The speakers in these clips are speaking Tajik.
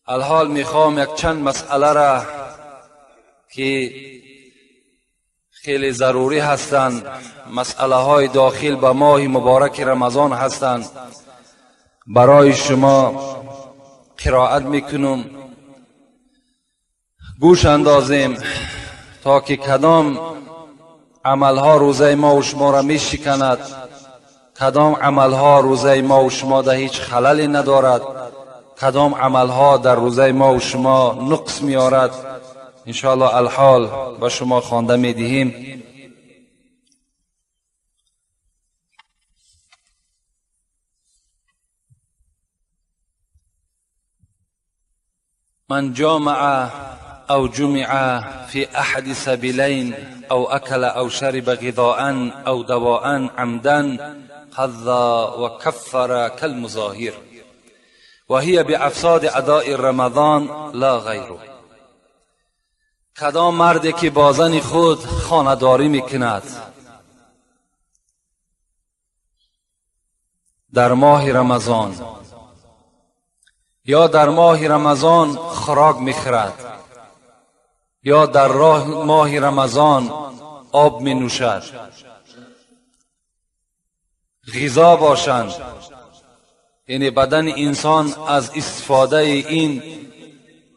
الحال میخوام یک چند مسئله را که خیلی ضروری هستند، مسئله های داخل به ماه مبارک رمضان هستند، برای شما قرائت میکنم. گوش اندازیم تا که کدام عملها روزه ما و شما را میشکند، کدام عملها روزه ما و شما در هیچ خللی ندارد، کدام عملها در روزه ما و شما نقص میارد. انشاءالله الحال به شما خوانده میدهیم. من جامع أو جمع في أحد سبيلين أو أكل أو شرب غذاء أو دواء عمدا قضى وكفر كالمظاهر وهي بأفساد أداء رمضان لا غيره. کدام مردی که با زن خود خانه‌داری میکند در ماه رمضان یا در ماه رمضان خوراک میخورد یا در راه ماه رمضان آب می نوشد، غذا باشند، یعنی بدن انسان از استفاده این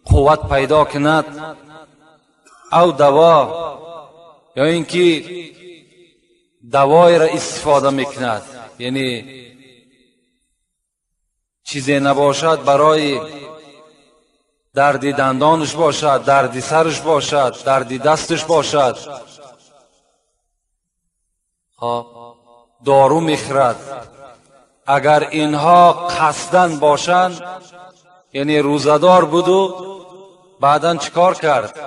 قوت پیدا کند، او دوا یا اینکه دوای را استفاده میکند، یعنی چیزی نباشد برای دردی دندانش باشد، دردی سرش باشد، دردی دستش باشد، دارو میخورد. اگر اینها قصدن باشند، یعنی روزدار بود و بعدا چیکار کرد؟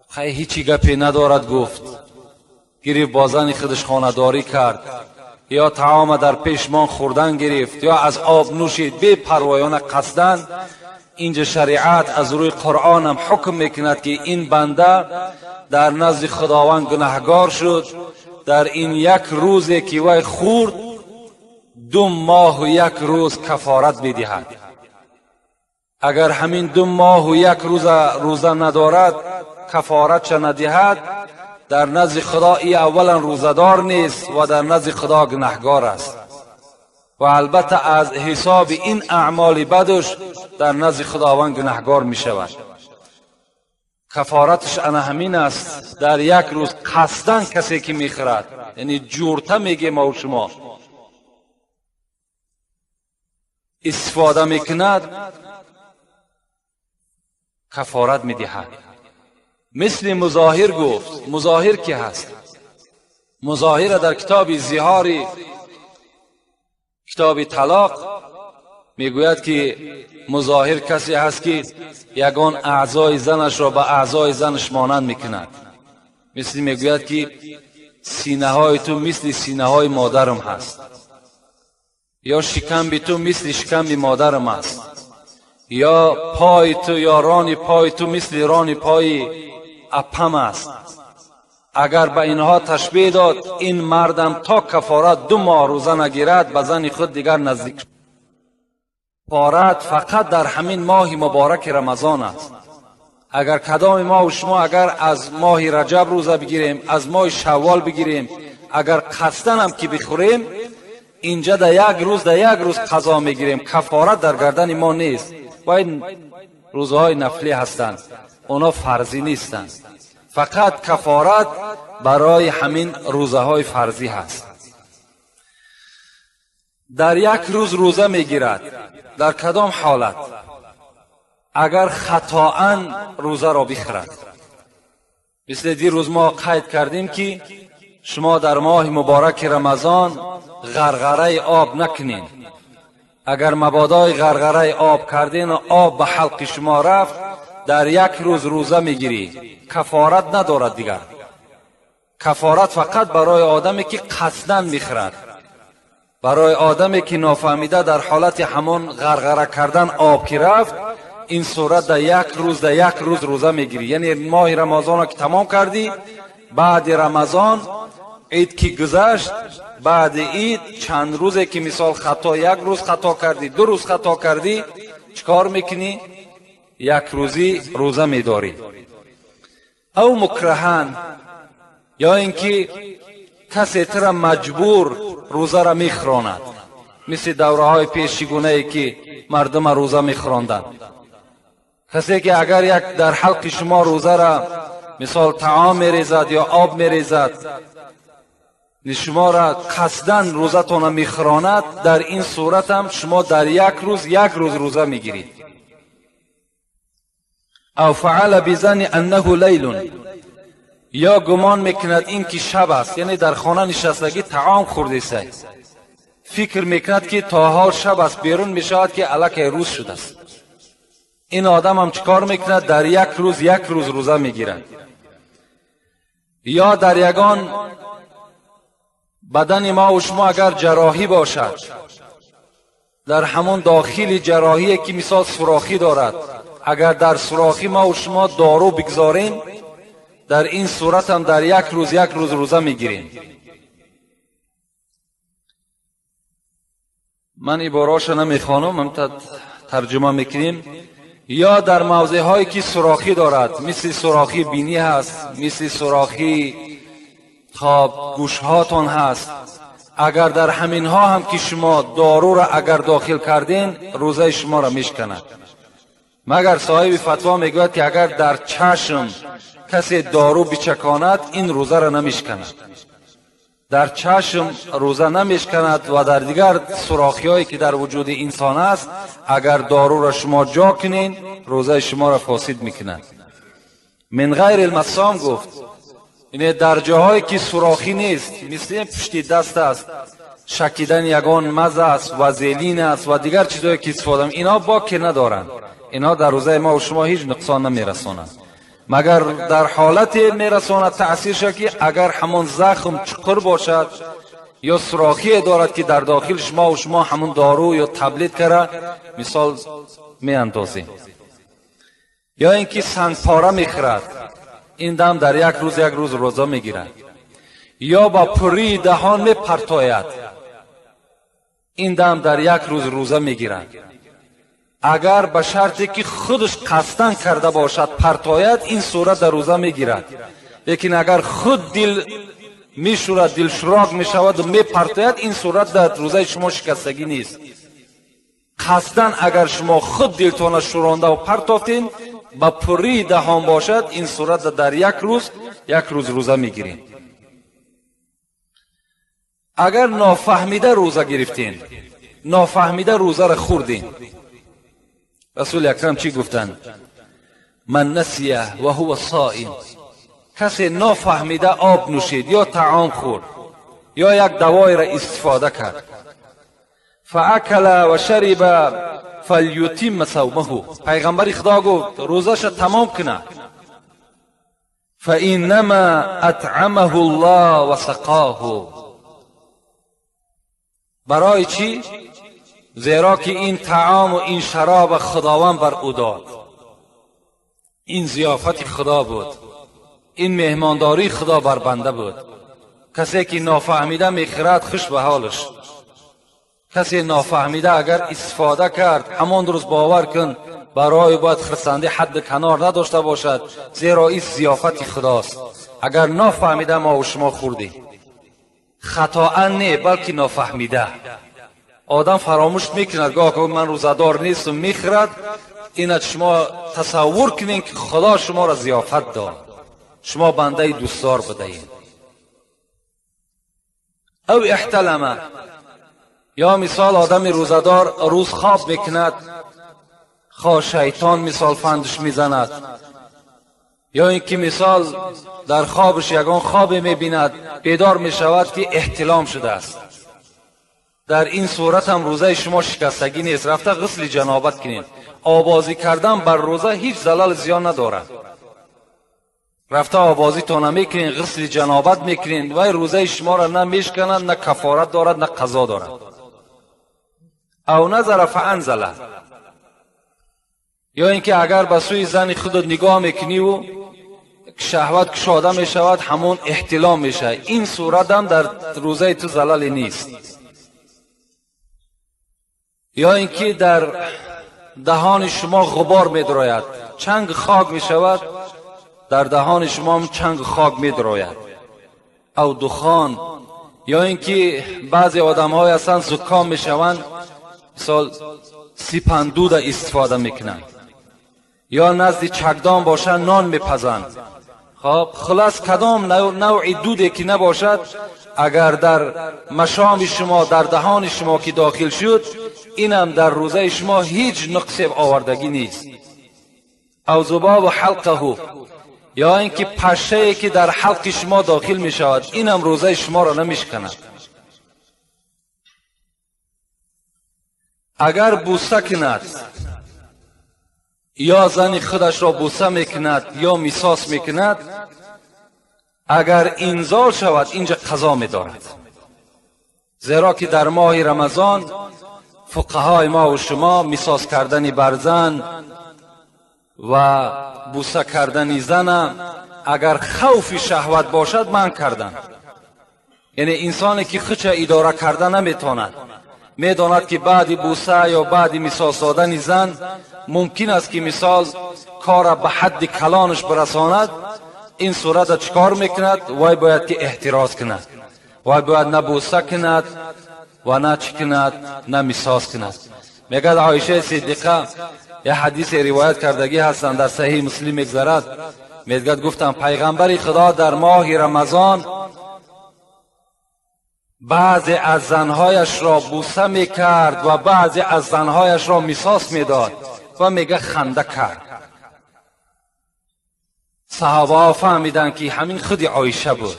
خیلی هیچی گپی ندارد، گفت گرفت با زن خودش خانه‌داری کرد، یا طعام در پیشمان خوردن گرفت، یا از آب نوشید بی پروایانه قصدن. اینجا شریعت از روی قرآن هم حکم میکند که این بنده در نزد خداوند گناهگار شد. در این یک روزی که وی خورد 2 ماه و 1 روز کفارت میدهد. اگر همین 2 ماه و 1 روز روزه ندارد، کفارت چه ندهد، در نزد خدا ای اولا روزدار نیست و در نزد خدا گناهگار است و البته از حساب این اعمال بدش در نزد خداوند گناهگار می شود. کفارتش انا همین است، در یک روز قصدن کسی که می خورد، یعنی جورته میگه ما و شما استفاده میکند، کفارت میدهد. مثل مظاهر گفت. مظاهر کی هست؟ مظاهر در کتاب زهاری، کتاب طلاق میگوید که مظاهر کسی هست که یگان اعضای زنش را به اعضای زنش مانند میکند. مثل میگوید که سینه های تو مثل سینه های مادرم هست، یا شکم تو مثل شکم مادرم است، یا پای تو یا ران پای تو مثل ران پای اپم است. اگر به اینها تشبیه داد، این مردم تا کفارت 2 ماه روزه نگیرد به زن خود دیگر نزدیک. کفارت فقط در همین ماه مبارک رمضان است. اگر کدام ما و شما اگر از ماه رجب روزه بگیریم، از ماه شوال بگیریم، اگر قصدن هم که بخوریم، اینجا در یک روز در یک روز قضا میگیریم، کفارت در گردن ما نیست. و این روزهای نفلی هستند، اونا فرضی نیستند. فقط کفارت برای همین روزه های فرضی هست. در یک روز روزه میگیرد، در کدام حالت؟ اگر خطاً روزه را بخورد. مثل دیروز ما قید کردیم که شما در ماه مبارک رمضان غرغره آب نکنین. اگر مبادای غرغره آب کردین و آب به حلق شما رفت، در یک روز روزه میگیری، کفارت ندارد دیگر. کفارت فقط برای آدمی که قصداً میخورد، برای آدمی که نافهمیده در حالت همان غرغره کردن آب که رفت، این صورت در یک روز در یک روز روزه میگیری. یعنی ماه رمضان را که تمام کردی، بعد رمضان عید که گذشت، بعد عید چند روزه که مثال خطا، یک روز خطا کردی، 2 روز خطا کردی، چیکار میکنی؟ یک روزی روزه میداری. او مکرهن، یا اینکه کسی تر مجبور روزه را میخراند، مثل دوره های پیشگونه ای که مردم روزه میخراندند. کسی که اگر یک در حلق شما روزه را مثال طعام میریزد یا آب میریزد، شما را قصدن روزتان میخراند، در این صورت هم شما در یک روز یک روز روزه میگیرید. او فعل بظن انه لیل، یا گمان میکند این که شب است، یعنی در خانه نشستگی طعام خورده است، فکر میکند که تا حال شب است، بیرون میشود که الکی روز شده است. این آدم هم چیکار میکند؟ در یک روز یک روز روزه میگیرد. یا در یگان بدن ما و شما اگر جراحی باشد، در همون داخل جراحی که مثال سوراخی دارد، اگر در سوراخی ما و شما دارو بگذاریم، در این صورت هم در یک روز یک روز روزه میگیریم. من عباراشو نمیخوانم، من ترجمه میکنیم. یا در موضع هایی که سوراخی دارد، مثل سوراخی بینی هست، مثل سوراخی خواب گوش هاتون هست، اگر در همین ها هم که شما دارو را اگر داخل کردین، روزه شما را میشکند. مگر صاحب فتوا میگوید که اگر در چشم کسی دارو بچکاند، این روزه را نمیشکند. در چشم روزه نمیشکند و در دیگر سوراخی هایی که در وجود انسان است، اگر دارو را شما جا کنین، روزه شما را فاسد میکند. من غیر المسام گفت، اینه در جاهایی که سوراخی نیست، مثل پشتی دست است، شکیدن یگان مزه است و زیلین است و دیگر چیزهایی که استفاده، اینا باکی ندارند، اینا در روزه ما و شما هیچ نقصان نمیرسانند. مگر در حالت میرساند تأثیرش که اگر همون زخم چقر باشد یا سوراخی دارد که در داخل شما و شما همون دارو یا تبلیت کرده مثال میاندازیم. یا اینکه سنگ پاره میخورد، این دم در یک روز یک روز روزه میگیرد. یا با پری دهان میپرتاید، این دم در یک روز روزه میگیرد. اگر به شرطی که خودش قصدن کرده باشد پرتاید، این صورت در روزه میگیرد. لیکن اگر خود دل میشورد، دل شراک میشود و میپرتاید، این صورت در روزه شما شکستگی نیست. قصدن اگر شما خود دلتان شورانده و پرتافتین، با پری دهان باشد، این صورت در یک روز یک روز روزه میگیرین. اگر نافهمیده روزه گرفتین، نافهمیده روزه را خوردین، رسول اکرم چی گفتند؟ من نسیه و هو صائم، کسی نافهمیده آب نوشید یا طعام خورد یا یک دوای را استفاده کرد، فاکل و شرب فلیتم صومه، پیغمبر خدا گفت روزش تمام کنه، فانما اطعمه الله و سقاه. برای چی؟ زیرا که این طعام و این شراب خداوند بر او داد، این ضیافت خدا بود، این مهمانداری خدا بر بنده بود. کسی که نافهمیده میخرد خوش به حالش، کسی نافهمیده اگر استفاده کرد، همان روز باور کن برای باید خرسندی حد کنار نداشته باشد، زیرا این ضیافت خداست. اگر نافهمیده ما و شما خوردیم، خطا نه بلکه نافهمیده. آدم فراموش میکند، گاه که من روزه‌دار نیستم میخرد، اینت شما تصور کنین که خدا شما را ضیافت داد، شما بنده دوستدار بدهین. او احتلمه، یا مثال آدم روزه‌دار روز خواب میکند، خواه شیطان مثال فندش میزند، یا اینکه مثال در خوابش یگان خواب میبیند، بیدار میشود که احتلام شده است. در این صورت هم روزه شما شکستگی نیست، رفته غسل جنابت کنید. آبازی کردن بر روزه هیچ زلال زیان ندارد. رفته آبازی تا نمیکنین، غسل جنابت میکنین، و روزه شما را نه میشکنند، نه کفارت دارد، نه قضا دارد. او نظر فانزله، یا اینکه اگر به سوی زن خودت نگاه میکنی و شهوت کشاده میشود، همون احتلام میشه، این صورت هم در روزه تو زلال نیست. یا اینکه در даҳони шумо ғубор медрояд, чанг хок мешавад, дар даҳони шумо ҳам чанг хок медрояд, ав духон, ё инки баъзе одамҳое ҳастанд зуком мешаванд, мисол сипандуда истифода мекунанд, ё назди чакдон бошанд нон мепазанд. Хоб, хулас кадом навъи дуде ки набошад, агар дар машоми шумо, дар даҳони шумо ки дохил шуд, инам дар рӯзаи шумо ҳеҷ нуқсе овардагӣ нест. Ав зубобу ҳалқаҳу, ё инки пашшае ки дар ҳалқи шумо дохил мешавад, инам рӯзаи шуморо намешканад. Агар бӯса кунад, ё зани худашро бӯса мекунад, ё мисос мекунад, агар инзол шавад, инҷа қазо медорад. Зеро ки дар моҳи Рамазон фуқаҳои мо ва шумо мисос кардани бар зан ва бӯса кардани зана агар хавфи шаҳват бошад манъ карданд. Яъне инсоне ки худша идора карда наметавонад, медонад ки баъди бӯса ё баъди мисос додани зан мумкин аст ки мисол кора ба ҳадди калонаш бирасонад, ин сурата чикор мекунад? Вай бояд ки эҳтироз кунад, вай бояд на бӯса кунад ва на чӣ кунад, на мисос кунад. Мегӯяд Оишаи Сиддиқа, як ҳадисе ривоят кардагӣ ҳастанд, дар Саҳиҳи Муслим мегзарад, мегӯяд гуфтам пайғамбари Худо дар моҳи Рамазон баъзе аз занҳояшро бӯса мекард ва баъзе аз занҳояшро мисос медод ва мега ханда кард. Саҳобаҳо фаҳмиданд ки ҳамин худи Оиша буд,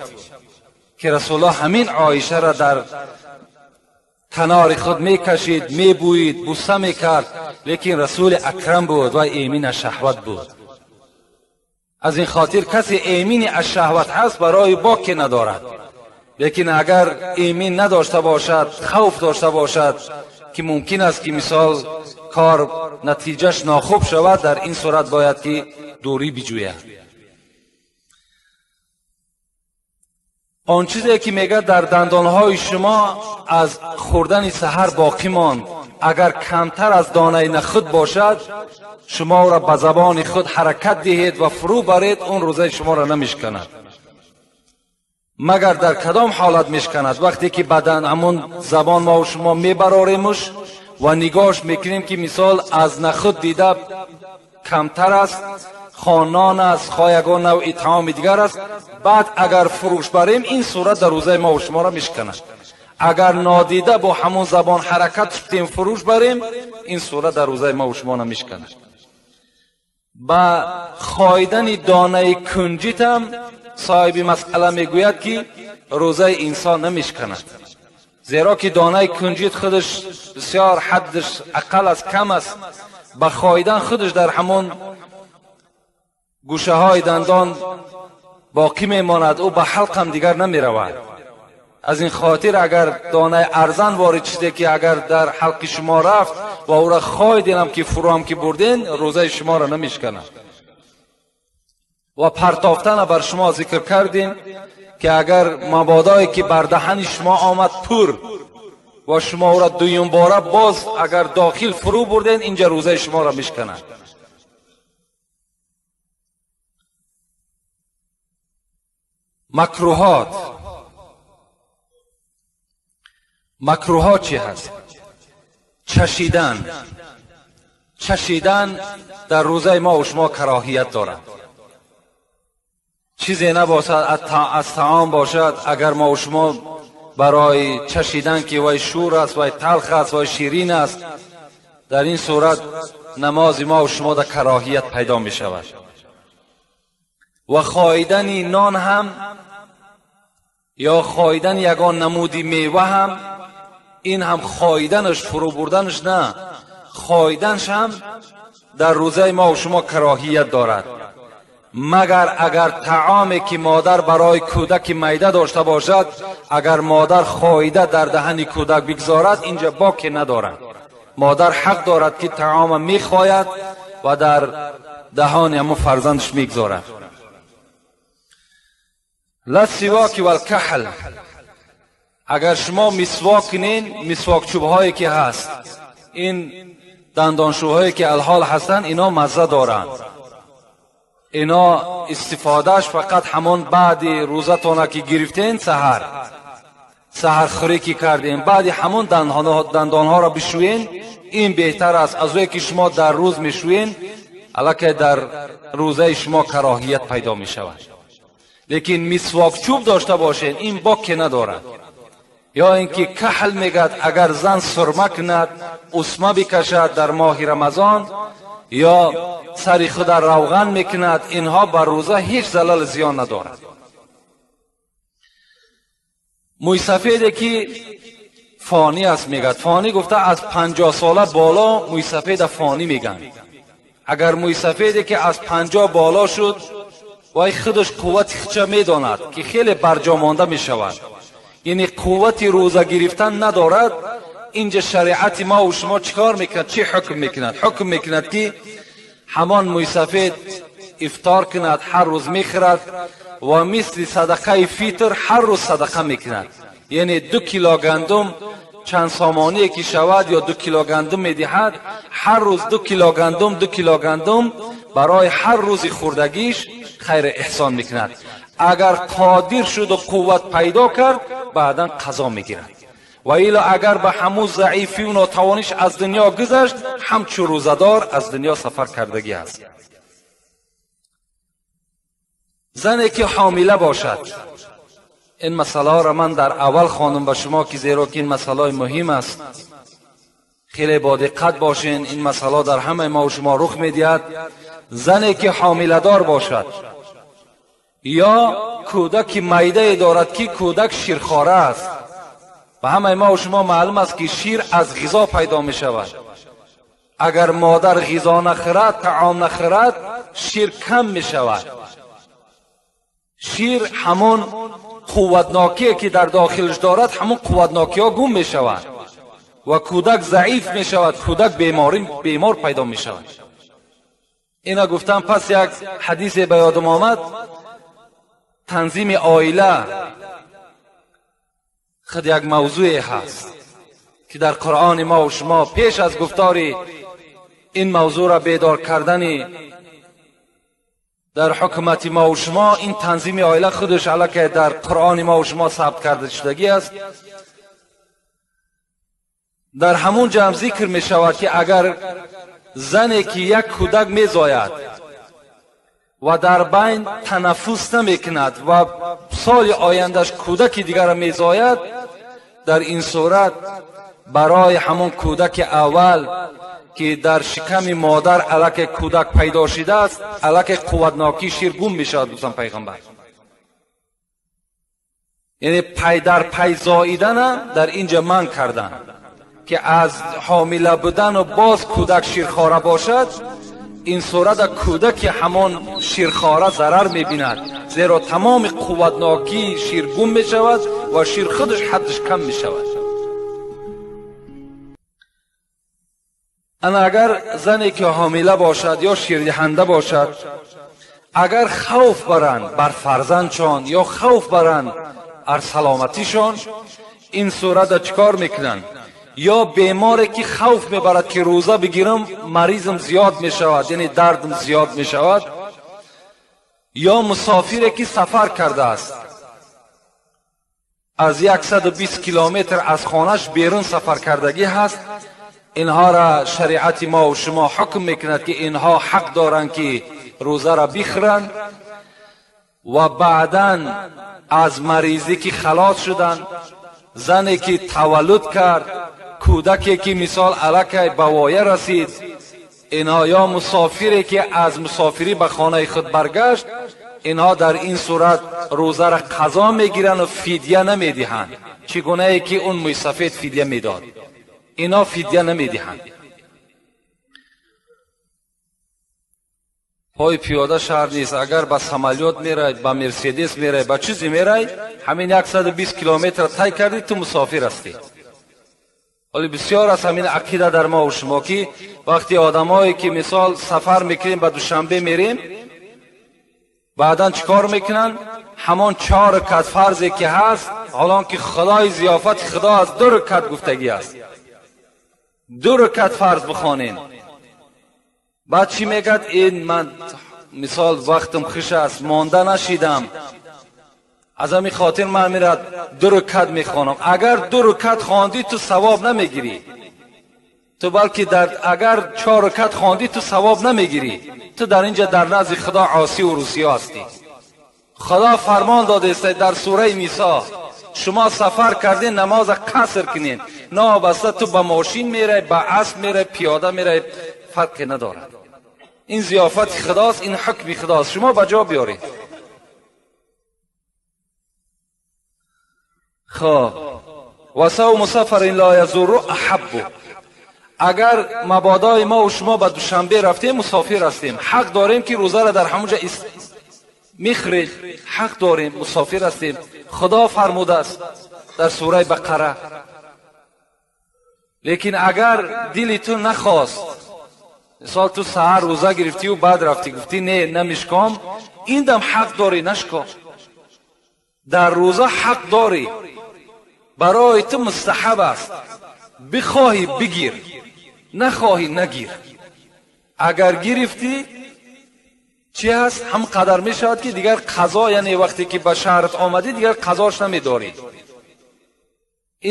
ки Расулуллоҳ ҳамин Оишаро дар канори худ мекашид, мебӯид, бӯса мекард, лекин Расули Акрам буд ва эмин аз шаҳват буд. Аз ин хотир касе эмини аз шаҳват ҳаст барои боке надорад, лекин агар эмин надошта бошад, хавф дошта бошад ки мумкин аст ки мисол кор натиҷаш нохуб шавад, дар ин сурат бояд ки дурӣ биҷӯяд. Он чизе ки мегӯяд дар дандонҳои шумо аз хӯрдани саҳар боқӣ монд, агар камтар аз донаи нахуд бошад, шумо ӯро ба забони худ ҳаракат диҳед ва фурӯ баред, он рӯзаи шуморо намешканад. Магар дар кадом ҳолат мешканад? Вақте ки бадан ҳамон забон мо шумо мебароремуш ва нигоҳш мекунем ки мисол аз нахуд дида камтар аст, хонон аст, хоҳ ягон навъи таоми дигар аст, баъд агар фурӯш барем, ин сурат дар рӯзаи мо шуморо мешканад. Агар нодида бо ҳамон забон ҳаракат шудем фурӯш барем, ин сурат дар рӯзаи мо шумо намешканад. Ба хоидани донаи кунҷитам соҳиби масъала мегӯяд ки рӯзаи инсон намешканад, зеро ки донаи кунҷит худаш бисёр ҳаддаш ақал аст, кам аст, ба хоидан худаш дар ҳамон гӯшаҳои дандон боқӣ мемонад, ӯ ба ҳалқам дигар намеравад. Аз ин хотир агар донаи арзан ворид чизе ки агар дар ҳалқи шумо рафт ва ӯра хоиденам ки фурӯам ки бурден, рӯзаи шуморо намешканад. Ва партофтана бар шумо зикр кардем ки агар мабодое ки бар даҳани шумо омад пур ва шумо ӯра дуюмбора боз агар дохил фурӯ бурден, инҷа рӯзаи шуморо мешканад. Макрӯҳот. Макрӯҳот чӣ ҳаст? Чашидан. Чашидан дар рӯзаи мо ва шумо кароҳият дорад. Чизе набошад аз таом бошад, агар мо ва шумо барои чашидан ки вай шӯр аст, вай талх аст, вай ширин аст, дар ин сурат намози мо ва шумо дар кароҳият пайдо мешавад. Ва хоидани нон ҳам ё хоидани ягон намуди мева ҳам, ин ҳам хоиданаш фурӯ бурданаш на, хоиданаш ҳам дар рӯзаи мо ва шумо кароҳият дорад. Магар агар таоме ки модар барои кӯдаки майда дошта бошад, агар модар хоида дар даҳани кӯдак бигзорад, инҷа боке надорад. Модар ҳақ дорад ки таома мехояд ва дар даҳони ҳамон фарзандаш мегзорад. Лассивоки валкаҳл. Агар шумо мисвок кунен, мисвокчӯбҳое ки ҳаст, ин Дандоншӯҳое ки алҳол ҳастанд, ино мазза доранд. Ино истифодааш фақат ҳамон баъди рӯзатона ки гирифтен, саҳар саҳархӯрӣ ки кардем, баъди ҳамон дандонҳоро бишӯен, ин беҳтар аст аз ое ки шумо дар рӯз мешӯен, аллакай дар рӯзаи шумо кароҳият пайдо мешавад. Лекин мисвок чӯб дошта бошед, ин боке надорад. Ё ин ки каҳл мегӯяд, агар зан сурма кунад, усма бикашад дар моҳи Рамазон, ё сари худа равған мекунад, инҳо бар рӯза ҳеҷ залал зиён надорад. Мӯйсафеде ки фонӣ аст мегӯяд, фонӣ гуфта аз 50 сола боло мӯйсафеда фонӣ мегӯянд. Агар мӯйсафеде ки аз 50 боло шуд, вай худаш қуввати худша медонад ки хеле барҷо монда мешавад, яъне қуввати рӯза гирифтан надорад. Инҷа шариати мо ва шумо чӣ кор мекунад, чӣ ҳукм мекунад? Ҳукм мекунад ки ҳамон мӯйсафед ифтор кунад, ҳар рӯз мехӯрад ва мисли садақаи фитр ҳар рӯз садақа мекунад. Яъне 2 кило гандум чанд сомоние ки шавад, ё 2 кило гандум медиҳад, ҳар рӯз 2 кило гандум, 2 кило гандум барои ҳар рӯзи хӯрдагиш хайр эҳсон мекунад. Агар қодир шуду қувват пайдо кард, баъдан қазо мегирад. Ва ило агар ба ҳамун заифию нотавониш аз дунё гузашт, ҳамчун рӯзадор аз дунё сафар кардагӣ аст. Зане ки ҳомила бошад, ин масъалаҳоро ман дар аввал хондам ба шумо, ки зеро ки ин масъалаҳои муҳим аст, хеле бо диққат бошен. Ин масъала дар ҳамаи мо шумо рух медиҳад. Зане ки ҳомиладор бошад ё кӯдаки майдае дорад ки кӯдак ширхора аст, ба ҳамаи мо шумо маълум аст ки шир аз ғизо пайдо мешавад. Агар модар ғизо нахӯрад, таом нахӯрад, шир кам мешавад. Шир ҳамон қувватнокие ки дар дохилаш дорад, ҳамон қувватнокиҳо гум мешавад ва кӯдак заиф мешавад, кӯдак бемор пайдо мешавад. Ина гуфтам, пас як ҳадисе ба ёдам омад. Танзими оила худ як мавзӯе ҳаст ки дар Қуръони мо ва шумо пеш аз гуфтори ин мавзӯъро бедор кардани дар ҳукумати мо ва шумо, ин танзими оила худаш аллакай дар Қуръони мо ва шумо сабт карда шудагӣ аст. Дар ҳамун ҷамъ зикр мешавад ки агар зане ки як кӯдак мезояд ва дар байн танаффус намекунад ва соли ояндаш кӯдаки дигарро мезояд, дар ин сурат барои ҳамон кӯдаки аввал ки дар шиками модар аллакай кӯдак пайдо шудааст, аллакай қувватнокии шир гум мешавад, гуфтан пайғамбар. Яъне пай дар пай зоидана дар инҷа манъ карданд ки аз ҳомила будану боз кӯдак ширхора бошад, ин сурата кӯдаки ҳамон ширхора зарар мебинад, зеро тамоми қувватнокии шир гум мешавад ва шир худаш ҳаддаш кам мешавад. Ана агар зане ки ҳомила бошад ё ширдиҳанда бошад, агар хавф баранд бар фарзандшон ё хавф баранд бар саломатишон, ин сурата чӣ кор мекунанд? Ё беморе ки хавф мебарад ки рӯза бигирам, маризм зиёд мешавад, яъне дардм зиёд мешавад, ё мусофире ки сафар кардааст, аз 120 километр аз хонаш берун сафар кардагӣ ҳаст, инҳоро шариати мо ва шумо ҳукм мекунад ки инҳо ҳақ доранд ки рӯзаро бихӯранд ва баъдан аз маризӣ ки халос шуданд, зане ки таваллуд кард, кӯдаке ки мисол аллакай ба воя расид, инҳо ё мусофире ки аз мусофирӣ ба хонаи худ баргашт, инҳо дар ин сурат рӯзаро қазо мегиранд ва фидя намедиҳанд, чӣ гунае ки он мӯйсафед фидя медод, инҳо фидя намедиҳанд. Пой пиёда шаҳр нест. Агар ба самолёт мерай, ба Мерседес мерай, ба чизе мерай, ҳамин 120 километр тай кардӣ, ту мусофир ҳастӣ. Ҳоли бисёр аст ҳамин ақида дар мо ва шумо ки вақти одамое ки мисол сафар мекунем, ба Душанбе мерем, баъдан чӣ кор мекунанд? Ҳамон 4 ракат фарзе ки ҳаст, ҳолон ки Худои зиёфати Худо аз 2 ракат гуфтагӣ аст. Ду ракат фарз бихонем. Баъд чӣ мегӯяд? Ин ман мисол вақтам хуш аст, монда нашидам, аз ҳамин хотир ман мерад ду ракат мехонам. Агар ду ракат хондӣ, ту савоб намегирӣ. Ту балки дар агар чор ракат хондӣ, ту савоб намегирӣ. Ту дар инҷа дар назди Худо осӣ ва русиё ҳастӣ. Худо фармон додааст дар сураи Нисо: шумо сафар кардин, намоза қаср кунед. Новобаста ту ба мошин мерай, ба асп мерай, пиёда мерай, фарқе надорад. Ин зиёфати худост, ин ҳукми худост, шумо ба ҷо биёред. Хоб, ва савму сафарин ла язурру аҳаббу. Агар мабодои мо ва шумо ба Душанбе рафтем, мусофир ҳастем, ҳақ дорем ки рӯзаро дар ҳамонҷа мехӯрем, ҳақ дорем, мусофир ҳастем. Худо фармудааст дар сураи Бақара. Лекин агар дили ту нахост, мисол ту саҳар рӯза гирифтию баъд рафтӣ, гуфтӣ не, намешком, ин дам ҳақ дорӣ нашком. Дар рӯза ҳақ дорӣ, барои ту мустаҳаб аст. Бихоҳӣ бигир, нахоҳӣ нагир. Агар гирифтӣ, чӣ ҳаст? Ҳам қадар мешавад ки дигар қазо, яъне вақте ки ба шаҳрат омадӣ, дигар қазош намедорӣ.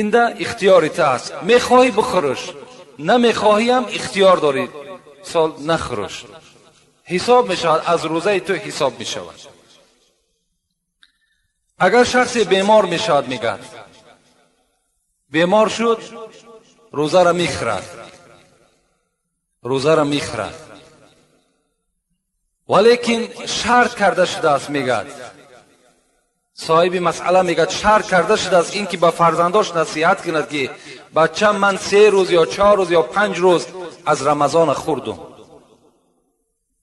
Инда ихтиёри ту аст. Мехоҳӣ бихӯрш, намехоҳиам ихтиёр дорӣ, мисол нахӯрш. Ҳисоб мешавад, аз рӯзаи ту ҳисоб мешавад. Агар шахсе бемор мешавад, мегӯяд, бемор шуд, рӯзаро мехӯрад, рӯзаро мехӯрад, валекин шарт карда шудааст, мегӯяд соҳиби масъала, мегӯяд шарт карда шудааст ин ки ба фарзандош насиҳат кунад ки бачам, ман 3 рӯз ё 4 рӯз ё 5 рӯз аз Рамазона хӯрдум.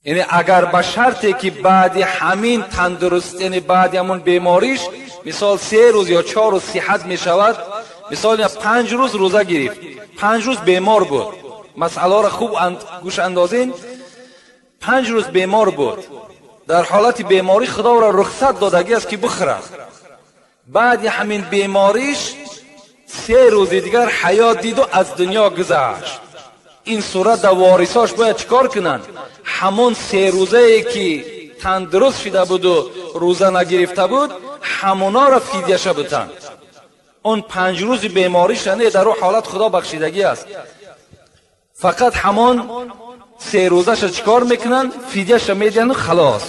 Яъне агар ба шарте ки баъди ҳамин тандуруст, яъне баъди ҳамун бемориш, мисол 3 рӯз ё 4 рӯз сиҳат мешавад, мисол 5 рӯз рӯза гирифт, 5 рӯз бемор буд. Масъаларо хуб гӯш андозин. 5 рӯз бемор буд. Дар ҳолати беморӣ Худоро рухсат додагӣ аст ки бихӯрад. Баъди ҳамин бемориш 3 рӯзи дигар ҳаёт диду аз дунё гузашт. Ин сурат дар ворисош бояд чӣ кор кунанд? Ҳамон 3 рӯзае ки тандуруст шида буду рӯза нагирифта буд, ҳамонаро фидяша бутанд. Он 5 рӯзи бемориша не, дар ӯ ҳолат Худо бахшидагӣ аст. Фақат ҳамон 3 рӯзаша чӣ кор мекунанд? Фидяша медиҳанду халос.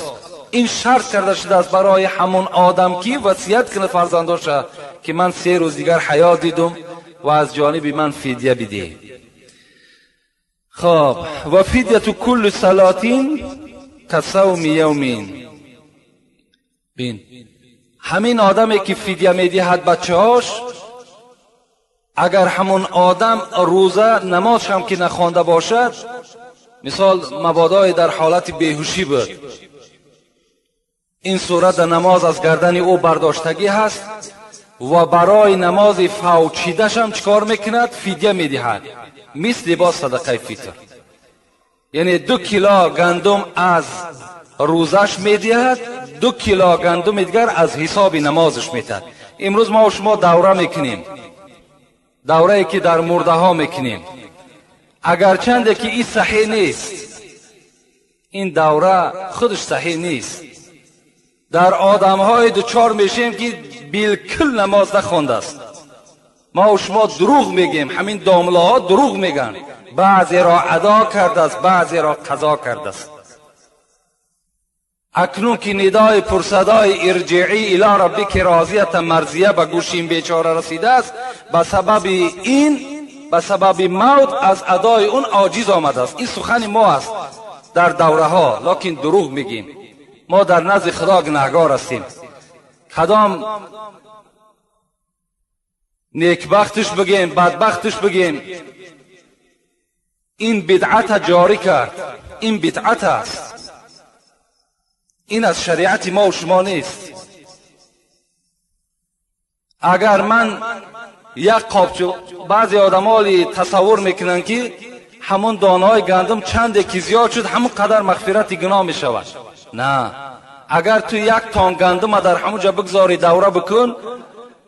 Ин шарт карда шудааст барои ҳамон одам ки васият кунад фарзандоша ки ман 3 рӯз дигар ҳаёт дидум ва аз ҷониби ман фидя бидеҳ. Хоб, ва фидяту кулли салотин касавми явмин. Бин, ҳамин одаме ки фидя медиҳад бачаҳош, агар ҳамон одам рӯза намозшам ки нахонда бошад, мисол мабодое дар ҳолати беҳушӣ буд, ин сурат намоз аз гардани ӯ бардоштагӣ ҳаст ва барои намози фавтшидашам чӣ кор мекунад? Фидя медиҳад, мисли боз садақаи фитр. Яъне 2 кило гандум аз рӯзаш медиҳад, 2 кило гандуми дигар аз ҳисоби намозаш медиҳад. Имрӯз мо шумо давра мекунем, даврае ки дар мурдаҳо мекунем. Агарчанде ки ин саҳеҳ нест, ин давра худаш саҳеҳ нест. Дар одамҳое дучор мешем ки билкул намоз нахондааст. Мо шумо дурӯғ мегем, ҳамин домлаҳо дурӯғ мегӯянд. Баъзеро адо кардааст, баъзеро қазо кардааст. Акнун ки нидои пурсадои ирҷиӣ ило раббики розията марзия ба гӯши ин бечора расидааст, ба сабаби ин, ба сабаби мавт аз адои он оҷиз омадааст. Ин сухани мо аст дар давраҳо, лекин дурӯғ мегем. Мо дар назди Худо гунаҳгор ҳастем. Кадом некбахтиш бигем, бадбахтиш бигем, ин бидъата ҷорӣ кард. Ин бидъат аст, ин аз шариати мо шумо нест. Агар ман як қобчу, баъзе одамоли тасаввур мекунанд ки ҳамон донаҳои гандум чанде ки зиёд шуд, ҳамон қадар мағфирати гуноҳ мешавад. На, агар ту як тон гандума дар ҳамон ҷо бигзорӣ, давра бикун,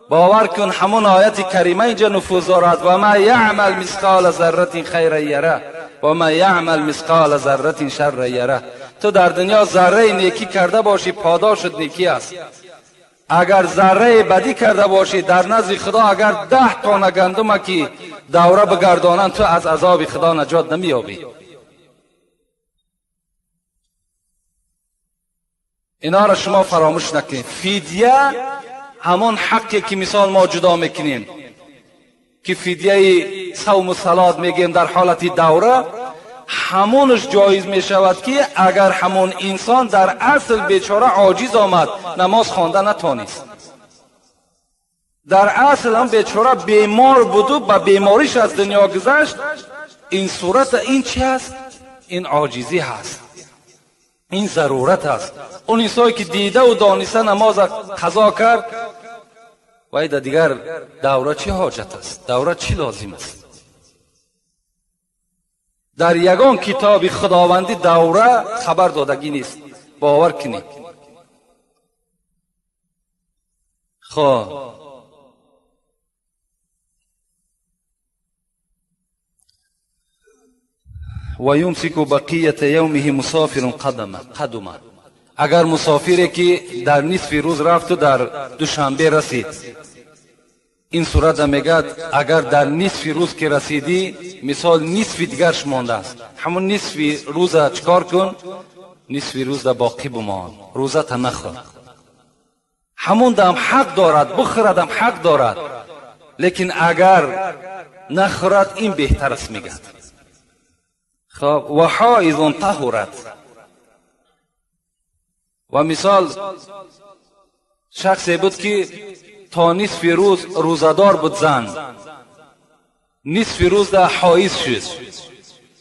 باور کن همون آیت کریمه اینجا نفوذ دارد: و ما یعمل مثقال ذره خیرا یره و ما یعمل مثقال ذره شر یره. تو در دنیا ذره نیکی کرده باشی پاداشت نیکی است، اگر ذره بدی کرده باشی در نزد خدا اگر 10 تانه گندم که دوره بگردانند تو از عذاب خدا نجات نمییابی. اینا را شما فراموش نکنید. فدیه همان حقی که مثال ما جدا میکنیم که فدیه صوم و صلات میگیم در حالت دوره، همونش جایز میشود که اگر همون انسان در اصل بیچاره عاجز آمد نماز خوانده نتانست، در اصل هم بیچاره بیمار بود و به بیماریش از دنیا گذشت، این صورت این چی هست؟ این عاجزی هست، این ضرورت است. اون انسانی که دیده و دانسته نماز قضا کرد و در دیگر دوره چی حاجت است؟ دوره چی لازم است؟ در یگان کتاب خداوندی دوره خبر دادگی نیست، باور کنید. خب و یمسک بقیه یومه مسافر قدمه. اگر مسافری که در نصف روز رفت و در دوشنبه رسید، این صورت میگد اگر در نصف روز که رسیدی مثال نصف دیگرش مانده است، همون نصف روز چکار کن؟ نصف روز در باقی بمان، روزه تا نخور. همون دم حق دارد بخوردم حق دارد، لیکن اگر نخورد این بهتر است میگد. خب و حائض طهرت. و مثال شخصی بود که تا نصف روز روزدار بود، زن نصف روز در حائض شد،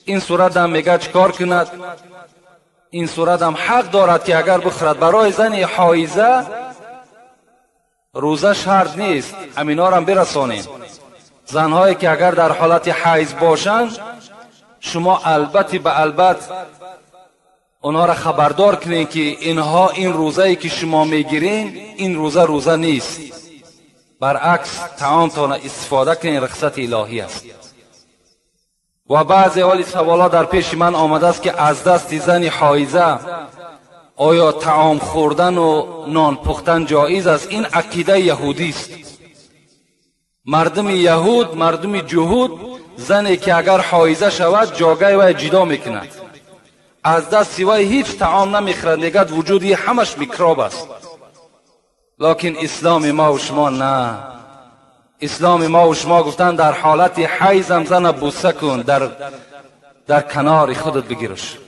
این صورت هم میگه چکار کند؟ این صورت هم حق دارد که اگر بخورد. برای زن حائضه روزه شرط نیست، همینا را هم برسانیم. زنهایی که اگر در حالت حیض باشند شما البته به البته اونها را خبردار کنین که اینها این روزه‌ای که شما میگیرین این روزه روزه نیست، برعکس طعامتان استفاده کنین، رخصت الهی است. و بعضی حال سوالا در پیش من آمده است که از دست زن حائضه آیا طعام خوردن و نان پختن جایز است؟ این عقیده یهودی است. مردم یهود، مردم جهود، زنی که اگر حائضه شود جاگه وی جدا میکند، از دست وی هیچ طعام نمیخورد، میگد وجودی همش میکروب است. لکن اسلام ما و شما نه، اسلام ما و شما گفتن در حالت حیض هم زن بوسه کن، در کنار خودت بگیرش،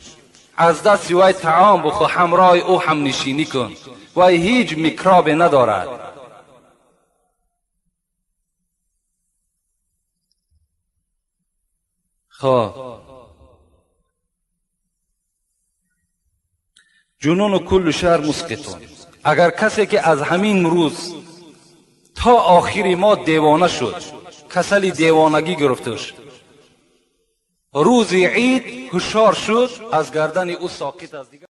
از دست وی طعام بخور، همراه او هم نشینی کن، وی هیچ میکروب ندارد. خب جنون کل شهر مسقطون. اگر کسی که از همین روز تا آخری ما دیوانه شد، کسلی دیوانگی گرفتش، روز عید هوشیار شد، از گردن او ساقط از دیگر.